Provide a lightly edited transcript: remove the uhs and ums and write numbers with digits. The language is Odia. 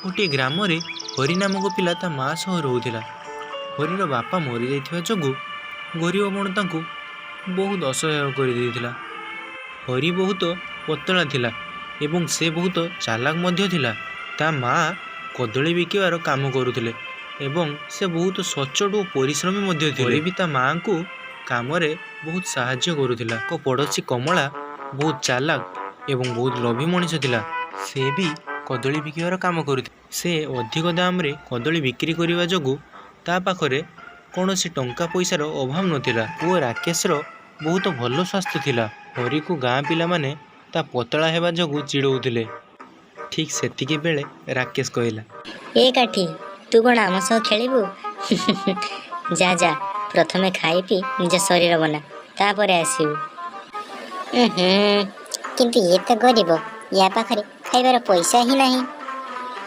ଗୋଟିଏ ଗ୍ରାମରେ ହରି ନାମକ ପିଲା ତା ମା ସହ ରହୁଥିଲା। ହରିର ବାପା ମରିଯାଇଥିବା ଯୋଗୁଁ ଗରିବପଣ ତାଙ୍କୁ ବହୁତ ଅସହାୟ କରିଦେଇଥିଲା। ହରି ବହୁତ ପତଳା ଥିଲା ଏବଂ ସେ ବହୁତ ଚାଲାକ ମଧ୍ୟ ଥିଲା। ତା ମା କଦଳୀ ବିକିବାର କାମ କରୁଥିଲେ ଏବଂ ସେ ବହୁତ ସଚ୍ଚୋଟ ଓ ପରିଶ୍ରମୀ ମଧ୍ୟ ଥିଲେ। ହରି ବି ତା ମାଆଙ୍କୁ କାମରେ ବହୁତ ସାହାଯ୍ୟ କରୁଥିଲା। ଏକ ପଡ଼ୋଶୀ କମଳା ବହୁତ ଚାଲାକ ଏବଂ ବହୁତ ଲୋଭୀ ମଣିଷ ଥିଲା। ସେ ବି କଦଳୀ ବିକିବାର କାମ କରୁଥିଲା। ସେ ଅଧିକ ଦାମରେ କଦଳୀ ବିକ୍ରି କରିବା ଯୋଗୁଁ ତା ପାଖରେ କୌଣସି ଟଙ୍କା ପଇସାର ଅଭାବ ନଥିଲା। ପୁଅ ରାକେଶର ବହୁତ ଭଲ ସ୍ୱାସ୍ଥ୍ୟ ଥିଲା। ହରିକୁ ଗାଁ ପିଲାମାନେ ତା ପତଳା ହେବା ଯୋଗୁଁ ଚିଡ଼ଉଥିଲେ। ଠିକ୍ ସେତିକି ବେଳେ ରାକେଶ କହିଲା, ଏ କାଠି, ତୁ କ'ଣ ଆମ ସହ ଖେଳିବୁ? ଯା ଯା, ପ୍ରଥମେ ଖାଇ ପିଇ ନିଜ ଶରୀର ବନା, ତାପରେ ଆସିବୁ। ହୁଁ, କିନ୍ତୁ ଇଏ ତ ଗରିବ, ୟା ପାଖରେ ଖାଇବାର ପଇସା ହିଁ ନାହିଁ।